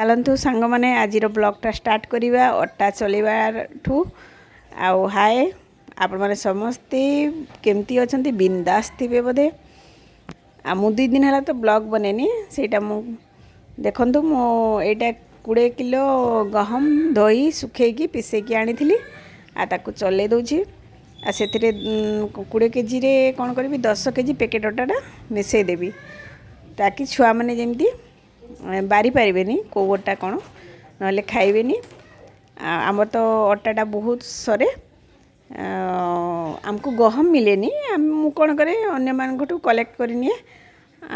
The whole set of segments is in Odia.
ଚାଲନ୍ତୁ ସାଙ୍ଗମାନେ, ଆଜିର ବ୍ଲଗ୍ଟା ଷ୍ଟାର୍ଟ କରିବା ଅଟା ଚଲେଇବାଠୁ। ଆଉ ହାଏ, ଆପଣମାନେ ସମସ୍ତେ କେମିତି ଅଛନ୍ତି? ବିନ୍ଦାସ ଥିବେ ବୋଧେ। ଆଉ ମୁଁ 2 ଦିନ ହେଲା ତ ବ୍ଲଗ୍ ବନେଇନି। ସେଇଟା ମୁଁ ଦେଖନ୍ତୁ, ମୁଁ ଏଇଟା 20 କିଲୋ ଗହମ ଧୋଇ ଶୁଖେଇକି ପିସେଇକି ଆଣିଥିଲି ଆଉ ତାକୁ ଚଲେଇ ଦେଉଛି। ଆଉ ସେଥିରେ 20 କେଜିରେ କ'ଣ କରିବି, 10 କେଜି ପ୍ୟାକେଟ୍ ଅଟାଟା ମିଶାଇ ଦେବି, ତାକି ଛୁଆମାନେ ଯେମିତି ବାରି ପାରିବେନି କେଉଁ ଅଟା କ'ଣ, ନହେଲେ ଖାଇବେନି। ଆମର ତ ଅଟାଟା ବହୁତ ସରେ, ଆମକୁ ଗହମ ମିଳେନି। ମୁଁ କ'ଣ କରେ, ଅନ୍ୟମାନଙ୍କଠୁ କଲେକ୍ଟ କରିନିଏ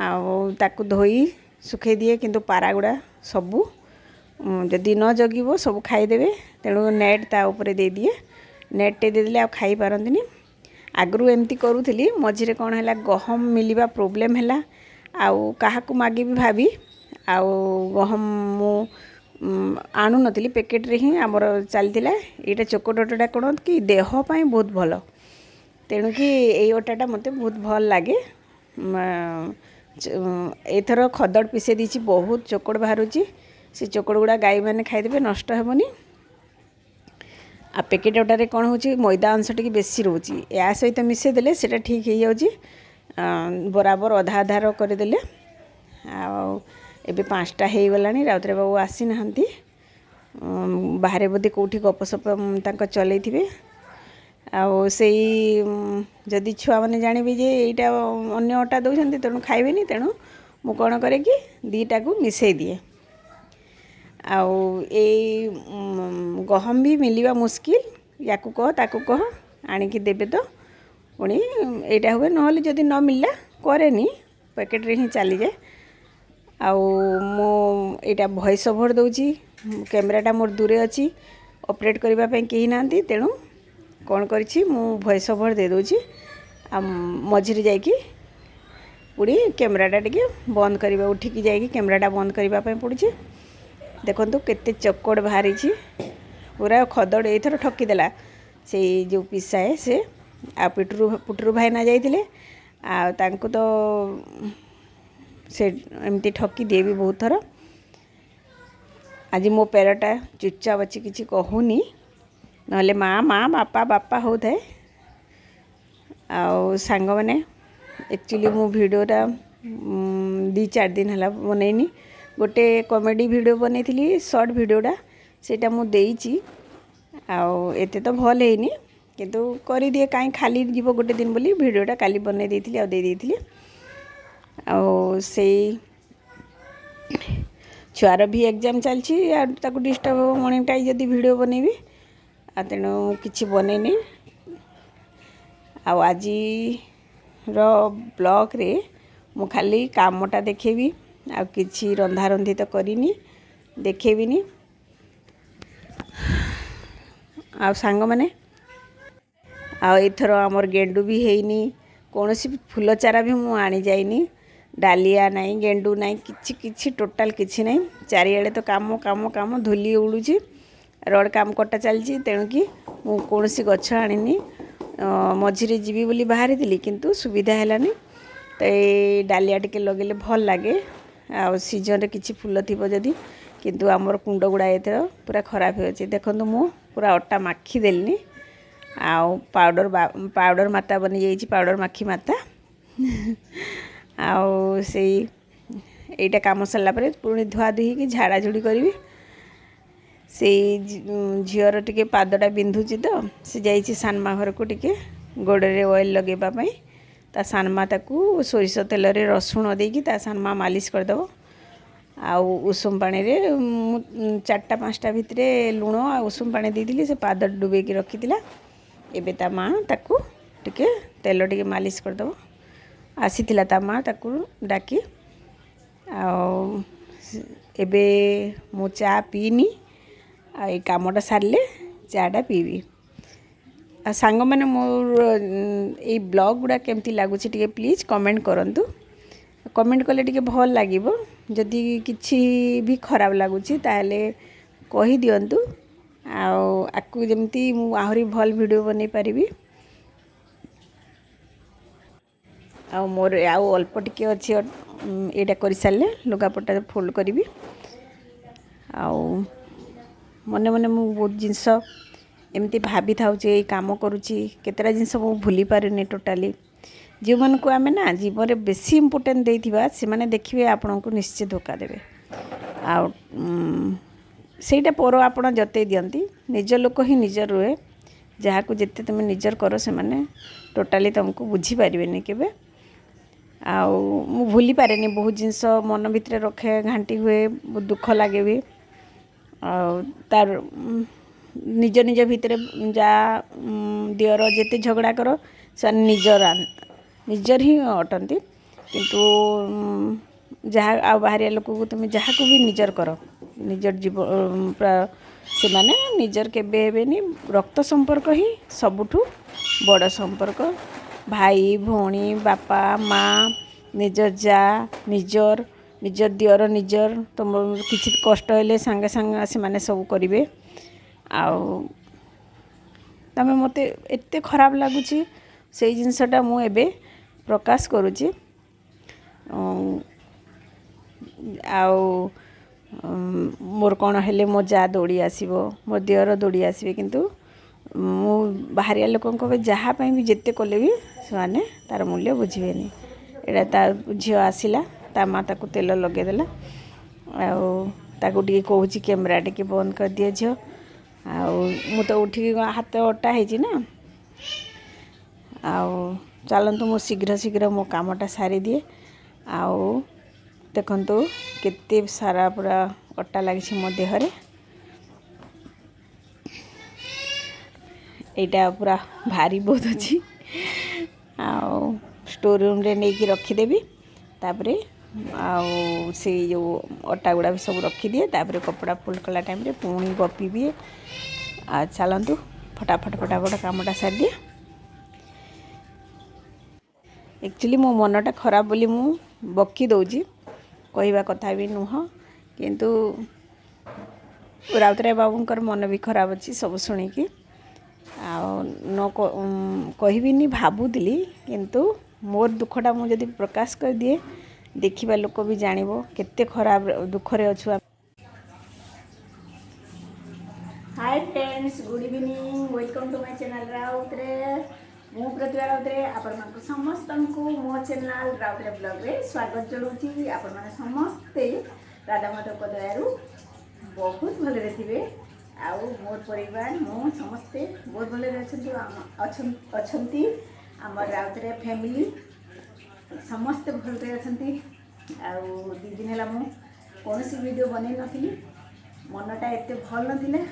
ଆଉ ତାକୁ ଧୋଇ ଶୁଖେଇ ଦିଏ। କିନ୍ତୁ ପାରାଗୁଡ଼ା ସବୁ ଯଦି ନ ଜଗିବ, ସବୁ ଖାଇଦେବେ। ତେଣୁ ନେଟ୍ ତା ଉପରେ ଦେଇଦିଏ। ନେଟ୍ଟେ ଦେଇଦେଲେ ଆଉ ଖାଇପାରନ୍ତିନି। ଆଗରୁ ଏମିତି କରୁଥିଲି। ମଝିରେ କ'ଣ ହେଲା, ଗହମ ମିଳିବା ପ୍ରୋବ୍ଲେମ୍ ହେଲା। ଆଉ କାହାକୁ ମାଗିବି ଭାବି ଆଉ ଗହମ ମୁଁ ଆଣୁନଥିଲି, ପ୍ୟାକେଟ୍ରେ ହିଁ ଆମର ଚାଲିଥିଲା। ଏଇଟା ଚୋକଡ଼ ଅଟାଟା କ'ଣ କି ଦେହ ପାଇଁ ବହୁତ ଭଲ। ତେଣୁକି ଏଇ ଅଟାଟା ମୋତେ ବହୁତ ଭଲ ଲାଗେ। ଏଥର ଖଦଡ଼ ପିସେଇ ଦେଇଛି, ବହୁତ ଚୋକଡ଼ ବାହାରୁଛି। ସେ ଚୋକଡ଼ ଗୁଡ଼ା ଗାଈମାନେ ଖାଇଦେବେ, ନଷ୍ଟ ହେବନି। ଆଉ ପ୍ୟାକେଟ୍ ଅଟାରେ କ'ଣ ହେଉଛି, ମଇଦା ଅଂଶ ଟିକେ ବେଶୀ ରହୁଛି। ଏହା ସହିତ ମିଶାଇ ଦେଲେ ସେଇଟା ଠିକ୍ ହେଇଯାଉଛି, ବରାବର ଅଧା ଅଧାର କରିଦେଲେ। ଆଉ ଏବେ 5ଟା ହେଇଗଲାଣି, ରାଉତରାୟ ବାବୁ ଆସିନାହାନ୍ତି। ବାହାରେ ବୋଧେ କେଉଁଠି ଗପସପ ତାଙ୍କ ଚଲେଇଥିବେ। ଆଉ ସେଇ ଯଦି ଛୁଆମାନେ ଜାଣିବେ ଯେ ଏଇଟା ଅନ୍ୟ ଅଟା ଦେଉଛନ୍ତି, ତେଣୁ ଖାଇବେନି। ତେଣୁ ମୁଁ କ'ଣ କରେ କି ଦୁଇଟାକୁ ମିଶାଇ ଦିଏ। ଆଉ ଏଇ ଗହମ ବି ମିଳିବା ମୁସ୍କିଲ। ୟାକୁ କହ, ତାକୁ କହ, ଆଣିକି ଦେବେ ତ ପୁଣି ଏଇଟା ହୁଏ। ନହେଲେ ଯଦି ନ ମିଳିଲା, କରେନି, ପ୍ୟାକେଟ୍ରେ ହିଁ ଚାଲିଯାଏ। ଆଉ ମୁଁ ଏଇଟା ଭଏସ୍ ଓଭର୍ ଦେଉଛି, କ୍ୟାମେରାଟା ମୋର ଦୂରେ ଅଛି, ଅପରେଟ୍ କରିବା ପାଇଁ କେହି ନାହାନ୍ତି। ତେଣୁ କ'ଣ କରିଛି, ମୁଁ ଭଏସ୍ ଓଭର୍ ଦେଇଦେଉଛି ଆଉ ମଝିରେ ଯାଇକି ପୁଣି କ୍ୟାମେରାଟା ଟିକେ ବନ୍ଦ କରିବା, ଉଠିକି ଯାଇକି କ୍ୟାମେରାଟା ବନ୍ଦ କରିବା ପାଇଁ ପଡ଼ୁଛି। ଦେଖନ୍ତୁ କେତେ ଚକଡ଼ ବାହାରିଛି, ପୁରା ଖଦଡ଼। ଏଇଥର ଠକିଦେଲା ସେଇ ଯେଉଁ ପିସାଏ ସେ। ଆଉ ପିଟରୁ ପୁଟରୁ ଭାଇନା ଯାଇଥିଲେ, ଆଉ ତାଙ୍କୁ ତ ସେ ଏମିତି ଠକି ଦିଏ ବି ବହୁତ ଥର। ଆଜି ମୋ ପେରଟା ଚୁପଚାପ ଅଛି, କିଛି କହୁନି, ନହେଲେ ମା ମା, ବାପା ବାପା ହେଉଥାଏ। ଆଉ ସାଙ୍ଗମାନେ, ଆକ୍ଚୁଆଲି ମୁଁ ଭିଡ଼ିଓଟା 2-4 ଦିନ ହେଲା ବନେଇନି। ଗୋଟେ କମେଡ଼ି ଭିଡ଼ିଓ ବନେଇଥିଲି, ସର୍ଟ ଭିଡ଼ିଓଟା, ସେଇଟା ମୁଁ ଦେଇଛି। ଆଉ ଏତେ ତ ଭଲ ହେଇନି, କିନ୍ତୁ କରିଦିଏ, କାହିଁ ଖାଲି ଯିବ ଗୋଟେ ଦିନ ବୋଲି ଭିଡ଼ିଓଟା କାଲି ବନେଇ ଦେଇଥିଲି ଆଉ ଦେଇ ଦେଇଥିଲି। ଆଉ ସେଇ ଛୁଆର ବି ଏକ୍ଜାମ୍ ଚାଲିଛି, ଆଉ ତାକୁ ଡିଷ୍ଟର୍ବ ହେବ ମର୍ଣ୍ଣିଂ ଟାଇମ୍ ଯଦି ଭିଡ଼ିଓ ବନେଇବି। ଆଉ ତେଣୁ କିଛି ବନେଇନି। ଆଉ ଆଜିର ବ୍ଲଗ୍ରେ ମୁଁ ଖାଲି କାମଟା ଦେଖେଇବି, ଆଉ କିଛି ରନ୍ଧାରନ୍ଧି ତ କରିନି, ଦେଖେଇବିନି। ଆଉ ସାଙ୍ଗମାନେ, ଆଉ ଏଥର ଆମର ଗେଣ୍ଡୁ ବି ହେଇନି, କୌଣସି ଫୁଲ ଚାରା ବି ମୁଁ ଆଣିଯାଇନି। ଡାଲିଆ ନାହିଁ, ଗେଣ୍ଡୁ ନାହିଁ, କିଛି କିଛି ଟୋଟାଲ୍ କିଛି ନାହିଁ। ଚାରିଆଡ଼େ ତ କାମ କାମ କାମ, ଧୂଳି ଉଡ଼ୁଛି, ରଡ଼ କାମ କଟା ଚାଲିଛି। ତେଣୁକି ମୁଁ କୌଣସି ଗଛ ଆଣିନି। ମଝିରେ ଯିବି ବୋଲି ବାହାରିଥିଲି, କିନ୍ତୁ ସୁବିଧା ହେଲାନି। ତ ଏଇ ଡାଲିଆ ଟିକେ ଲଗେଇଲେ ଭଲ ଲାଗେ, ଆଉ ସିଜନରେ କିଛି ଫୁଲ ଥିବ ଯଦି। କିନ୍ତୁ ଆମର କୁଣ୍ଡ ଗୁଡ଼ା ଏଥର ପୁରା ଖରାପ ହେଇଅଛି। ଦେଖନ୍ତୁ, ମୁଁ ପୁରା ଅଟା ମାଖି ଦେଲିନି ଆଉ ପାଉଡ଼ର ପାଉଡ଼ର ମାତା ବନିଯାଇଛି, ପାଉଡ଼ର ମାଖି ମାତା। ଆଉ ସେଇ ଏଇଟା କାମ ସରିଲା ପରେ ପୁଣି ଧୁଆ ଧୁଇ ହେଇକି ଝାଡ଼ା ଝୁଡ଼ି କରିବି। ସେଇ ଝିଅର ଟିକେ ପାଦଟା ବିନ୍ଧୁଛି ତ ସେ ଯାଇଛି ସାନମା ଘରକୁ ଟିକେ ଗୋଡ଼ରେ ଅଏଲ୍ ଲଗାଇବା ପାଇଁ। ତା ସାନମା ତାକୁ ସୋରିଷ ତେଲରେ ରସୁଣ ଦେଇକି ତା ସାନମା ମାଲିସ କରିଦେବ। ଆଉ ଉଷୁମ ପାଣିରେ ମୁଁ 4ଟା 5ଟା ଭିତରେ ଲୁଣ ଆଉ ଉଷୁମ ପାଣି ଦେଇଥିଲି, ସେ ପାଦ ଡୁବେଇକି ରଖିଥିଲା। ଏବେ ତା ମା ତାକୁ ଟିକେ ତେଲ ଟିକେ ମାଲିସ କରିଦେବ। ଆସିଥିଲା ତା ମା ତାକୁ ଡାକି। ଆଉ ଏବେ ମୁଁ ଚା ପିଇନି, ଆଉ ଏଇ କାମଟା ସାରିଲେ ଚାଟା ପିଇବି। ଆଉ ସାଙ୍ଗମାନେ, ମୋର ଏଇ ବ୍ଲଗ୍ ଗୁଡ଼ା କେମିତି ଲାଗୁଛି, ଟିକେ ପ୍ଲିଜ୍ କମେଣ୍ଟ କରନ୍ତୁ। କମେଣ୍ଟ କଲେ ଟିକେ ଭଲ ଲାଗିବ। ଯଦି କିଛି ବି ଖରାପ ଲାଗୁଛି, ତାହେଲେ କହିଦିଅନ୍ତୁ, ଆଉ ଆକୁ ଯେମିତି ମୁଁ ଆହୁରି ଭଲ ଭିଡ଼ିଓ ବନେଇ ପାରିବି। ଆଉ ମୋର ଆଉ ଅଳ୍ପ ଟିକେ ଅଛି, ଏଇଟା କରିସାରିଲେ ଲୁଗାପଟା ଫୋଲ୍ଡ କରିବି। ଆଉ ମନେ ମନେ ମୁଁ ବହୁତ ଜିନିଷ ଏମିତି ଭାବିଥାଉଛି, ଏଇ କାମ କରୁଛି, କେତେଟା ଜିନିଷ ମୁଁ ଭୁଲି ପାରୁନି ଟୋଟାଲି। ଯେଉଁମାନଙ୍କୁ ଆମେ ନା ଜୀବନରେ ବେଶୀ ଇମ୍ପୋର୍ଟାଣ୍ଟ ଦେଇଥିବା, ସେମାନେ ଦେଖିବେ ଆପଣଙ୍କୁ ନିଶ୍ଚୟ ଧୋକା ଦେବେ। ଆଉ ସେଇଟା ପର ଆପଣ ଯତେଇ ଦିଅନ୍ତି, ନିଜ ଲୋକ ହିଁ ନିଜର ରୁହେ। ଯାହାକୁ ଯେତେ ତୁମେ ନିଜର କର, ସେମାନେ ଟୋଟାଲି ତୁମକୁ ବୁଝିପାରିବେନି କେବେ। ଆଉ ମୁଁ ଭୁଲି ପାରେନି, ବହୁତ ଜିନିଷ ମନ ଭିତରେ ରଖେ, ଘାଣ୍ଟି ହୁଏ, ବହୁତ ଦୁଃଖ ଲାଗେ ବି। ଆଉ ତାର ନିଜ ନିଜ ଭିତରେ ଯା ଦିଅର ଯେତେ ଝଗଡ଼ା କର, ସେମାନେ ନିଜର ନିଜର ହିଁ ଅଟନ୍ତି। କିନ୍ତୁ ଯାହା ଆଉ ବାହାରିଆ ଲୋକକୁ ତୁମେ ଯାହାକୁ ବି ନିଜର କର, ନିଜର ଜୀବ ପୁରା, ସେମାନେ ନିଜର କେବେ ହେବେନି। ରକ୍ତ ସମ୍ପର୍କ ହିଁ ସବୁଠୁ ବଡ଼ ସମ୍ପର୍କ। ଭାଇ ଭଉଣୀ, ବାପା ମା, ନିଜ ଯା ନିଜର, ନିଜ ଦିଅର ନିଜର। ତୁମ କିଛି କଷ୍ଟ ହେଲେ ସାଙ୍ଗେ ସାଙ୍ଗେ ସେମାନେ ସବୁ କରିବେ। ଆଉ ତମେ ମୋତେ ଏତେ ଖରାପ ଲାଗୁଛି, ସେଇ ଜିନିଷଟା ମୁଁ ଏବେ ପ୍ରକାଶ କରୁଛି। ଆଉ ମୋର କ'ଣ ହେଲେ ମୋ ଯା ଦୌଡ଼ି ଆସିବ, ମୋ ଦିଅର ଦୌଡ଼ି ଆସିବେ। କିନ୍ତୁ ମୁଁ ବାହାରିଆ ଲୋକଙ୍କ ଯାହା ପାଇଁ ବି ଯେତେ କଲେ ବି ସେମାନେ ତା'ର ମୂଲ୍ୟ ବୁଝିବେନି। ଏଇଟା ତା ଝିଅ ଆସିଲା, ତା ମା ତାକୁ ତେଲ ଲଗେଇଦେଲା। ଆଉ ତାକୁ ଟିକେ କହୁଛି, କ୍ୟାମେରା ଟିକେ ବନ୍ଦ କରିଦିଅ ଝିଅ। ଆଉ ମୁଁ ତ ଉଠିକି ହାତ ଅଟା ହେଇଛି ନା। ଆଉ ଚାଲନ୍ତୁ, ମୁଁ ଶୀଘ୍ର ଶୀଘ୍ର ମୋ କାମଟା ସାରିଦିଏ। ଆଉ ଦେଖନ୍ତୁ କେତେ ସାରା ପୁରା ଅଟା ଲାଗିଛି ମୋ ଦେହରେ। ଏଇଟା ପୁରା ଭାରି ବହୁତ ଅଛି, ଆଉ ଷ୍ଟୋର୍ ରୁମ୍ରେ ନେଇକି ରଖିଦେବି। ତାପରେ ଆଉ ସେଇ ଯେଉଁ ଅଟା ଗୁଡ଼ା ବି ସବୁ ରଖିଦିଏ। ତାପରେ କପଡ଼ା ଫୋଲ୍ଡ କଲା ଟାଇମ୍ରେ ପୁଣି ଗପିବି। ଆଉ ଚାଲନ୍ତୁ, ଫଟାଫଟ ଫଟାଫଟ କାମଟା ସାରିଦିଏ। ଆକ୍ଚୁଆଲି ମୋ ମନଟା ଖରାପ ବୋଲି ମୁଁ ବକି ଦେଉଛି, କହିବା କଥା ବି ନୁହଁ। କିନ୍ତୁ ରାଉତରାୟ ବାବୁଙ୍କର ମନ ବି ଖରାପ ଅଛି ସବୁ ଶୁଣିକି। ଆଉ ନ କହିବିନି ଭାବୁଥିଲି, କିନ୍ତୁ ମୋର ଦୁଃଖଟା ମୁଁ ଯଦି ପ୍ରକାଶ କରିଦିଏ, ଦେଖିବା ଲୋକ ବି ଜାଣିବ କେତେ ଖରାପ ଦୁଃଖରେ ଅଛୁ। Hi friends, good evening, welcome to my channel Routray. ମୁଁ ପ୍ରତିଭା ରାଉତରାୟ ଆପଣମାନଙ୍କୁ ସମସ୍ତଙ୍କୁ ମୋ ଚ୍ୟାନେଲ୍ ରାଉତରାୟ ବ୍ଲଗ୍ରେ ସ୍ୱାଗତ ଜଣାଉଛି। ଆପଣମାନେ ସମସ୍ତେ ରାଧାମାଧବଙ୍କ ଦୟାରୁ ବହୁତ ଭଲରେ ଥିବେ, ଆଉ ମୋର ପରିବାର ମୁଁ ସମସ୍ତେ ବହୁତ ଭଲରେ ଅଛନ୍ତି। ଆମର ରାଉତରାୟ ଫ୍ୟାମିଲି ସମସ୍ତେ ଭଲରେ ଅଛନ୍ତି। ଆଉ 2 ଦିନ ହେଲା ମୁଁ କୌଣସି ଭିଡ଼ିଓ ବନେଇ ନଥିଲି, ମନଟା ଏତେ ଭଲ ନଥିଲା।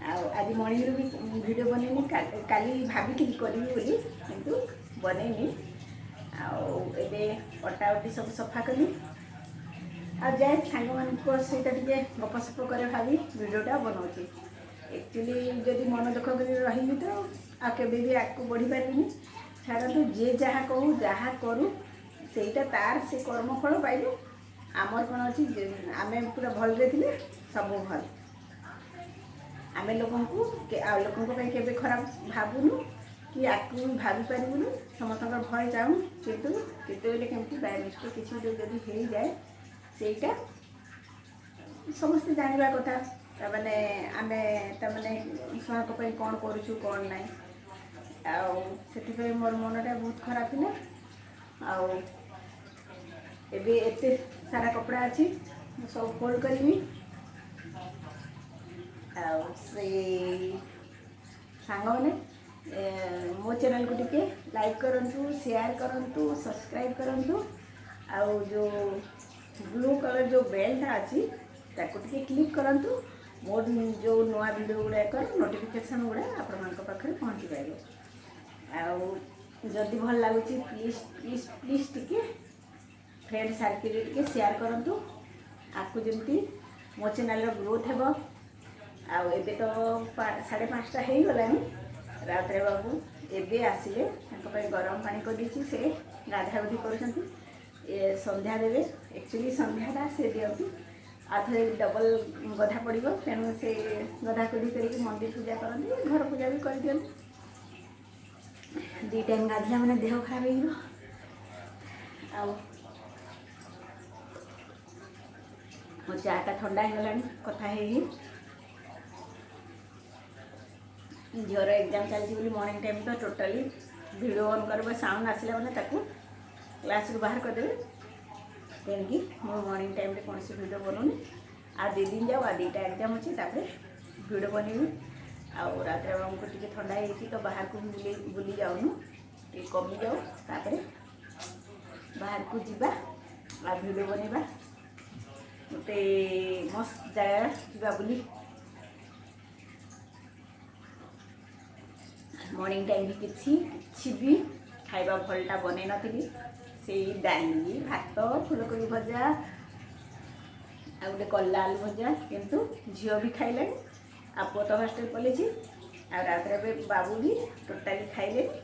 ଆଉ ଆଜି ମର୍ଣ୍ଣିଂରୁ ବି ଭିଡ଼ିଓ ବନେଇନି। କାଲି ଭାବିଥିଲି କରିବି ବୋଲି, କିନ୍ତୁ ବନେଇନି। ଆଉ ଏବେ ଅଟା ଉଟି ସବୁ ସଫା କଲି, ଆଉ ଯାଏ ସାଙ୍ଗମାନଙ୍କ ସହିତ ଟିକେ ଗପସପ କରେ ଭାବି ଭିଡ଼ିଓଟା ବନାଉଛି। ଆକ୍ଚୁଆଲି ଯଦି ମନ ଦୁଃଖ କରି ରହିବି ତ ଆଉ କେବେ ବି ଆଗକୁ ବଢ଼ିପାରିବିନି। ଛାଡ଼ନ୍ତୁ, ଯିଏ ଯାହା କହୁ ଯାହା କରୁ, ସେଇଟା ତାର ସେ କର୍ମଫଳ ପାଇବ। ଆମର କ'ଣ ଅଛି? ଆମେ ପୁରା ଭଲରେ ଥିଲେ ସବୁ ଭଲ। ଆମେ ଲୋକଙ୍କୁ ଆଉ ଲୋକଙ୍କ ପାଇଁ କେବେ ଖରାପ ଭାବୁନୁ କି ଆଗକୁ ବି ଭାବିପାରିବୁନୁ। ସମସ୍ତଙ୍କର ଭଲ ଚାହୁଁ, କିନ୍ତୁ କେତେବେଳେ କେମିତି ବାଇ ମିଷ୍ଟେକ୍ କିଛି ଗୋଟେ ଯଦି ହେଇଯାଏ, ସେଇଟା ସମସ୍ତେ ଜାଣିବା କଥା। ତାମାନେ ଆମେ ତାମାନେ ସେମାନଙ୍କ ପାଇଁ କ'ଣ କରୁଛୁ କ'ଣ ନାହିଁ। ଆଉ ସେଥିପାଇଁ ମୋର ମନଟା ବହୁତ ଖରାପ ଥିଲା। ଆଉ ଏବେ ଏତେ ସାରା କପଡ଼ା ଅଛି, ମୁଁ ସବୁ ଫୋଲ୍ଡ କରିବି। ଆଉ ସେଇ ସାଙ୍ଗମାନେ ମୋ ଚ୍ୟାନେଲ୍କୁ ଟିକେ ଲାଇକ୍ କରନ୍ତୁ, ସେୟାର କରନ୍ତୁ, ସବସ୍କ୍ରାଇବ୍ କରନ୍ତୁ। ଆଉ ଯେଉଁ ବ୍ଲୁ କଲର୍ ଯେଉଁ ବେଲ୍ଟା ଅଛି, ତାକୁ ଟିକେ କ୍ଲିକ୍ କରନ୍ତୁ। ମୋର ଯେଉଁ ନୂଆ ଭିଡ଼ିଓ ଗୁଡ଼ାକର ନୋଟିଫିକେସନ୍ ଗୁଡ଼ା ଆପଣମାନଙ୍କ ପାଖରେ ପହଞ୍ଚିପାରିବ। ଆଉ ଯଦି ଭଲ ଲାଗୁଛି, ପ୍ଲିଜ୍ ପ୍ଲିଜ୍ ପ୍ଲିଜ୍ ଟିକେ ଫ୍ରେଣ୍ଡ ସାର୍କିଲ୍ରେ ଟିକେ ସେୟାର କରନ୍ତୁ, ଆଗକୁ ଯେମିତି ମୋ ଚ୍ୟାନେଲ୍ର ଗ୍ରୋଥ୍ ହେବ। ଆଉ ଏବେ ତ 5:30 ହେଇଗଲାଣି। ରାଉତରାୟ ବାବୁ ଏବେ ଆସିଲେ, ତାଙ୍କ ପାଇଁ ଗରମ ପାଣି କରିଦେଇଛି, ସେ ଗାଧା ଗୁଧି କରୁଛନ୍ତି, ଏ ସନ୍ଧ୍ୟା ଦେବେ। ଆକ୍ଚୁଆଲି ସନ୍ଧ୍ୟାଟା ସେ ଦିଅନ୍ତି, ଆଉ ଥରେ ଡବଲ୍ ଗଧା ପଡ଼ିବ, ତେଣୁ ସେ ଗଧା ଗୁଧି କରିକି ମନ୍ଦିର ପୂଜା କରନ୍ତି, ଘର ପୂଜା ବି କରିଦିଅନ୍ତି। 2 ଟାଇମ୍ ଗାଧିଲା ମାନେ ଦେହ ଖରାପ ହେଇଯିବ। ଆଉ ମୋ ଚାଟା ଥଣ୍ଡା ହେଇଗଲାଣି କଥା ହେଇ। ଝିଅର ଏକ୍ଜାମ୍ ଚାଲିଛି ବୋଲି ମର୍ଣ୍ଣିଂ ଟାଇମ୍ ତ ଟୋଟାଲି ଭିଡ଼ିଓ ଅନ୍ କରିବ, ସାଉଣ୍ଡ ଆସିଲା ମାନେ ତାକୁ କ୍ଲାସ୍ରୁ ବାହାର କରିଦେବେ। ତେଣିକି ମୁଁ ମର୍ଣ୍ଣିଂ ଟାଇମ୍ରେ କୌଣସି ଭିଡ଼ିଓ ବନଉନି। ଆଉ 2 ଦିନ ଯାଉ, ଆଉ 2ଟା ଏକ୍ଜାମ୍ ଅଛି, ତାପରେ ଭିଡ଼ିଓ ବନେଇବି। ଆଉ ରାତିରେ ଆମକୁ ଟିକେ ଥଣ୍ଡା ହେଇଛି ତ ବାହାରକୁ ବୁଲି ବୁଲି ଯାଉନୁ, ଟିକେ କମିଯାଉ ତାପରେ ବାହାରକୁ ଯିବା ଆଉ ଭିଡ଼ିଓ ବନେଇବା। ଗୋଟେ ମସ୍ତ ଜାଗା ଯିବା ବୋଲି। ମର୍ଣ୍ଣିଂ ଟାଇମ୍ରେ କିଛି କିଛି ବି ଖାଇବା ଭଲଟା ବନେଇ ନଥିଲି, ସେଇ ଡାଲି ଭାତ ଫୁଲକୋବି ଭଜା ଆଉ ଗୋଟେ କଲରା ଆଲୁ ଭଜା। କିନ୍ତୁ ଝିଅ ବି ଖାଇଲାନି, ଆଉ ପୁଅ ତ ହଷ୍ଟେଲ ପଳେଇଛି, ଆଉ ରାତିରେ ଏବେ ବାବୁ ବି ଟୋଟାଲି ଖାଇଲେନି।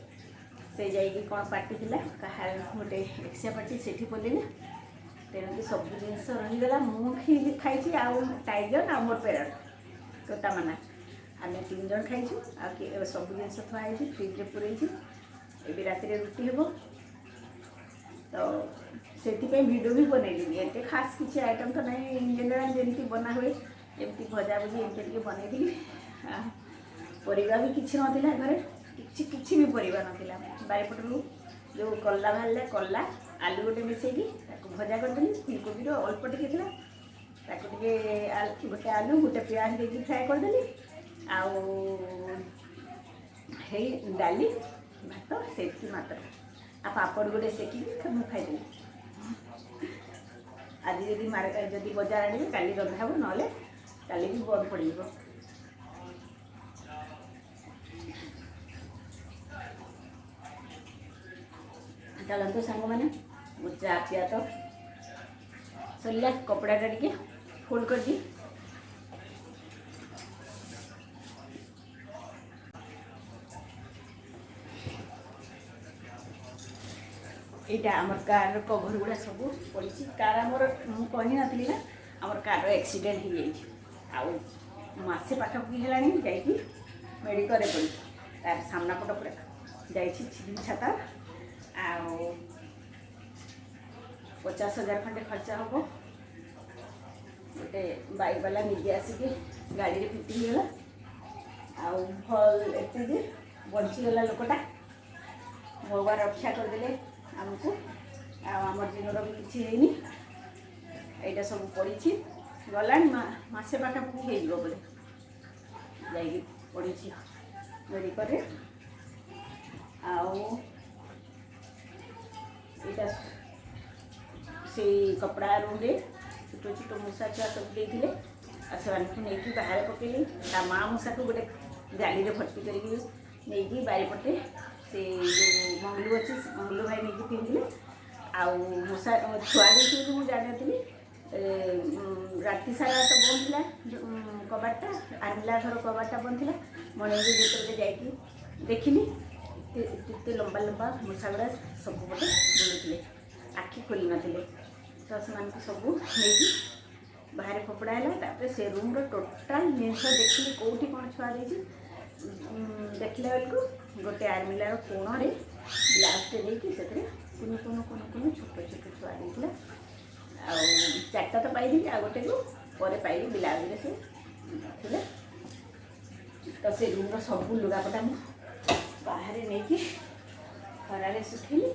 ସେ ଯାଇକି କ'ଣ ପାର୍ଟି ଥିଲା କାହା ଗୋଟେ ଏକ୍ସିଆ ପାର୍ଟି, ସେଠି ପଳେଇଲେ। ତେଣୁକି ସବୁ ଜିନିଷ ରହିଗଲା। ମୁଁ ଖାଇଛି ଆଉ ଟାଇଗର ଆଉ ମୋର ପେରଟ ତୋତାମାନା, ଆମେ 3 ଜଣ ଖାଇଛୁ। ଆଉ ସବୁ ଜିନିଷ ଥୁଆ ହେଇଛି, ଫ୍ରିଜ୍ରେ ପୁରେଇଛି। ଏବେ ରାତିରେ ରୁଟି ହେବ, ତ ସେଥିପାଇଁ ଭିଡ଼ିଓ ବି ବନେଇଲିନି। ଏତେ ଖାସ୍ କିଛି ଆଇଟମ୍ ତ ନାହିଁ, ଜେନେରାଲ୍ ଯେମିତି ବନା ହୁଏ ଏମିତି ଭଜା ଭୁଜି ଏମିତି ଟିକେ ବନେଇଥିଲି। ପରିବା ବି କିଛି ନଥିଲା ଘରେ, କିଛି କିଛି ବି ପରିବା ନଥିଲା। ବାରିପଟରୁ ଯେଉଁ କଲରା ବାହାରିଲା, କଲରା ଆଲୁ ଗୋଟେ ମିଶେଇକି ତାକୁ ଭଜା କରିଦେଲି। ଫୁଲକୋବିର ଅଳ୍ପ ଟିକେ ଥିଲା, ତାକୁ ଟିକେ ଗୋଟେ ଆଲୁ ଗୋଟେ ପିଆଜ ଦେଇକି ଫ୍ରାଏ କରିଦେଲି। ଆଉ ହେଇ ଡାଲି ଭାତ ସେତିକି ମାତ୍ର, ଆଉ ପାପଡ଼ ଗୋଟେ ସେକିକି ମୁଁ ଖାଇଦେଲି। ଆଜି ଯଦି ଯଦି ବଜାର ଆଣିବେ କାଲି ରନ୍ଧା ହେବ, ନହେଲେ କାଲି ବି ବନ୍ଦ ପଡ଼ିଯିବ। ଚାଲନ୍ତୁ ସାଙ୍ଗମାନେ, ମୋ ଚା ପିଆ ତ ସରିଲା। କପଡ଼ାଟା ଟିକେ ଫୋଲ୍ଡ କରିଦିଏ। ଏଇଟା ଆମର କାର୍ର କଭର୍ ଗୁଡ଼ା ସବୁ ପଡ଼ିଛି। କାର୍ ଆମର, ମୁଁ କହିନଥିଲି ନା, ଆମର କାର୍ର ଆକ୍ସିଡେଣ୍ଟ ହେଇଯାଇଛି ଆଉ ମାସେ ପାଖାପାଖି ହେଲାଣି, ଯାଇକି ମେଡ଼ିକାଲରେ ପଡ଼ିଛି। ତାର ସାମ୍ନା ପଟ ପୁରା ଯାଇଛି ଛିଡ଼ି ଛାତା, ଆଉ 50,000 ଖଣ୍ଡେ ଖର୍ଚ୍ଚ ହେବ। ଗୋଟେ ବାଇକ୍ ବାଲା ନିଜେ ଆସିକି ଗାଡ଼ିରେ ପିଟି ହେଇଗଲା, ଆଉ ଭଲ ଏତେ ଯେ ବଞ୍ଚିଗଲା ଲୋକଟା, ଭଗବାନ ରକ୍ଷା କରିଦେଲେ ଆମକୁ। ଆଉ ଆମର ଦିନର ବି କିଛି ହେଇନି। ଏଇଟା ସବୁ ପଡ଼ିଛି, ଗଲାଣି ମାସେ ପାଖାପାଖି ହେଇଯିବ ବୋଧେ, ଯାଇକି ପଡ଼ିଛି ମେଡ଼ିକାଲରେ। ଆଉ ଏଇଟା ସେଇ କପଡ଼ା ରୁମ୍ରେ ଛୋଟ ଛୋଟ ମୂଷା ଛୁଆ ସବୁ ଦେଇଥିଲେ, ଆଉ ସେମାନଙ୍କୁ ନେଇକି ବାହାରେ ପକେଇଲି। ତା ମା' ମୂଷାକୁ ଗୋଟେ ଜାଲିରେ ଭର୍ତ୍ତି କରିକି ନେଇକି ବାରିପଟେ ସେ ଯେଉଁ ମଙ୍ଗଲୁ ଅଛି, ମଙ୍ଗଲୁ ଭାଇ ନେଇକି ଫିଙ୍ଗିଲେ। ଆଉ ମୂଷା ଛୁଆ ଦେଇଛି ବୋଲି ମୁଁ ଜାଣିନଥିଲି। ରାତି ସାରା ତ ବନ୍ଦ ଥିଲା କବାଟଟା, ଆର୍ମିଲା ଘର କବାଟଟା ବନ୍ଦ ଥିଲା। ମର୍ଣ୍ଣିଂରେ ଯେତେବେଳେ ଯାଇକି ଦେଖିଲି, ଏତେ ଏତେ ଲମ୍ବା ଲମ୍ବା ମୂଷା ଗୁଡ଼ା ସବୁପଟେ ବୁଲୁଥିଲେ, ଆଖି ଖୋଲି ନଥିଲେ। ତ ସେମାନଙ୍କୁ ସବୁ ନେଇକି ବାହାରେ ଫୋପଡ଼ା ହେଲା। ତାପରେ ସେ ରୁମ୍ର ଟୋଟାଲ୍ ଜିନିଷ ଦେଖିଲି କେଉଁଠି କ'ଣ ଛୁଆ ଦେଇଛି। ଦେଖିଲା ବେଳକୁ ଗୋଟେ ଆର୍ମିଲାର କୋଣରେ ବ୍ଲାଉଜ୍ଟେ ଦେଇକି ସେଥିରେ କୁନୁ କୁନୁ କୁନୁ କୁନୁ ଛୋଟ ଛୋଟ ଛୁଆ ଦେଇଥିଲା। ଆଉ 4ଟା ତ ପାଇଥିଲି, ଆଉ ଗୋଟେକୁ ପରେ ପାଇଲି ବ୍ଲାଉଜ୍ରେ ସେ ଥିଲା। ତ ସେ ରୁମ୍ର ସବୁ ଲୁଗାପଟା ମୁଁ ବାହାରେ ନେଇକି ଖରାରେ ଶୁଖେଇଲି।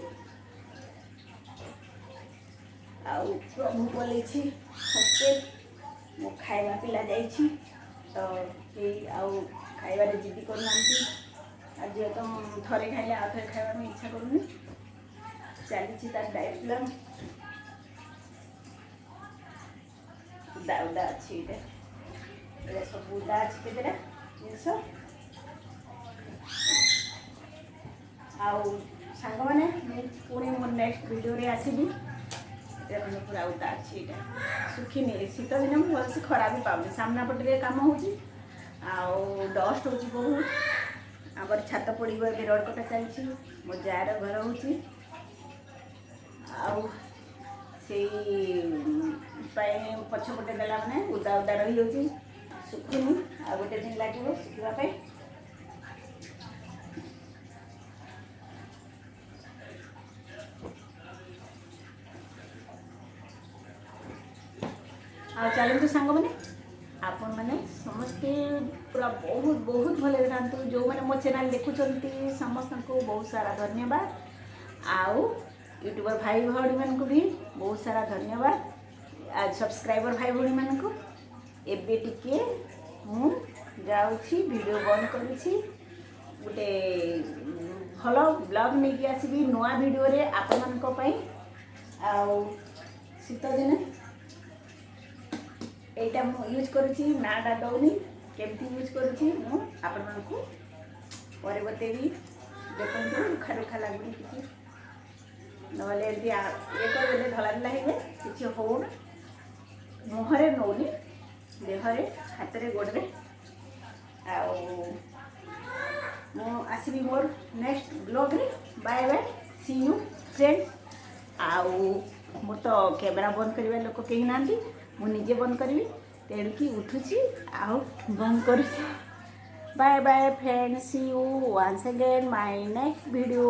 ଆଉ ପ୍ରଭୁ ପଳେଇଛି ହଷ୍ଟେଲ, ମୋ ଖାଇବା ପିଲା ଯାଇଛି, ତ କେହି ଆଉ ଖାଇବାରେ ଜିଦି କରୁନାହାନ୍ତି। ଆଉ ଝିଅ ତ ଥରେ ଖାଇଲେ ଆଉ ଥରେ ଖାଇବା ପାଇଁ ଇଚ୍ଛା କରୁନି, ଚାଲିଛି ତାର ଡାଏଟ୍ ପ୍ଲାନ୍। ଉଦା ଉଦା ଅଛି ଏଇଟା, ଏଇଟା ସବୁ ଉଦା ଅଛି କେତେଟା ଜିନିଷ। ଆଉ ସାଙ୍ଗମାନେ, ମୁଁ ପୁଣି ମୋ ନେକ୍ସଟ ଭିଡ଼ିଓରେ ଆସିବି। ଦେଖନ୍ତୁ ପୁରା ଉଦା ଅଛି, ଏଇଟା ଶୁଖିନି। ଶୀତ ଦିନେ ମୁଁ ଭଲସେ ଖରା ବି ପାଉନି, ସାମ୍ନା ପଟରେ କାମ ହେଉଛି ଆଉ ଡଷ୍ଟ ହେଉଛି ବହୁତ। ଆମର ଛାତ ପଡ଼ିବ ଏବେ, ରଡ଼ କଟା ଚାଲିଛି, ମୋ ଯାଆର ଘର ହେଉଛି, ଆଉ ସେଇ ପାଇଁ ପଛପଟେ ଦେଲା ମାନେ ଉଦା ଉଦା ରହିଯାଉଛି, ଶୁଖୁନି। ଆଉ ଗୋଟେ ଦିନ ଲାଗିବ ଶୁଖିବା ପାଇଁ। ଆଉ ଚାଲନ୍ତୁ ସାଙ୍ଗମାନେ, ଆପଣମାନେ ସମସ୍ତେ ପୁରା ବହୁତ ବହୁତ ଭଲରେ ଥାନ୍ତୁ। ଯେଉଁମାନେ ମୋ ଚ୍ୟାନେଲ୍ ଦେଖୁଛନ୍ତି, ସମସ୍ତଙ୍କୁ ବହୁତ ସାରା ଧନ୍ୟବାଦ। ଆଉ ୟୁଟ୍ୟୁବର ଭାଇ ଭଉଣୀମାନଙ୍କୁ ବି ବହୁତ ସାରା ଧନ୍ୟବାଦ, ଆଉ ସବସ୍କ୍ରାଇବର ଭାଇ ଭଉଣୀମାନଙ୍କୁ। ଏବେ ଟିକେ ମୁଁ ଯାଉଛି, ଭିଡ଼ିଓ ବନ୍ଦ କରୁଛି। ଗୋଟେ ଭଲ ବ୍ଲଗ୍ ନେଇକି ଆସିବି ନୂଆ ଭିଡ଼ିଓରେ ଆପଣମାନଙ୍କ ପାଇଁ। ଆଉ ଶୀତ ଦିନେ ଏଇଟା ମୁଁ ୟୁଜ୍ କରୁଛି, ନାଁଟା ଦେଉନି। କେମିତି ୟୁଜ୍ କରୁଛି, ମୁଁ ଆପଣମାନଙ୍କୁ ପରେ ବତେଇବି। ଦେଖନ୍ତୁ, ରୁଖା ରୁଖା ଲାଗୁନି କିଛି। ନହେଲେ ଏମିତି ଇଏ କରିଦେଲେ ଧଳା ଧଳା ହେଇଯାଏ। କିଛି ହେଉନି। ମୁହଁରେ ନେଉନି, ଦେହରେ, ହାତରେ, ଗୋଡ଼ରେ। ଆଉ ମୁଁ ଆସିବି ମୋର next ବ୍ଲଗ୍ରେ। Bye bye, see you friend. ଆଉ ମୋର ତ କ୍ୟାମେରା ବନ୍ଦ କରିବା ଲୋକ କେହି ନାହାନ୍ତି, ମୁଁ ନିଜେ ବନ୍ଦ କରିବି। ତେଣୁକି ଉଠୁଛି ଆଉ ବନ୍ଦ କରୁଛି। Bye bye friend, see you once again my next video.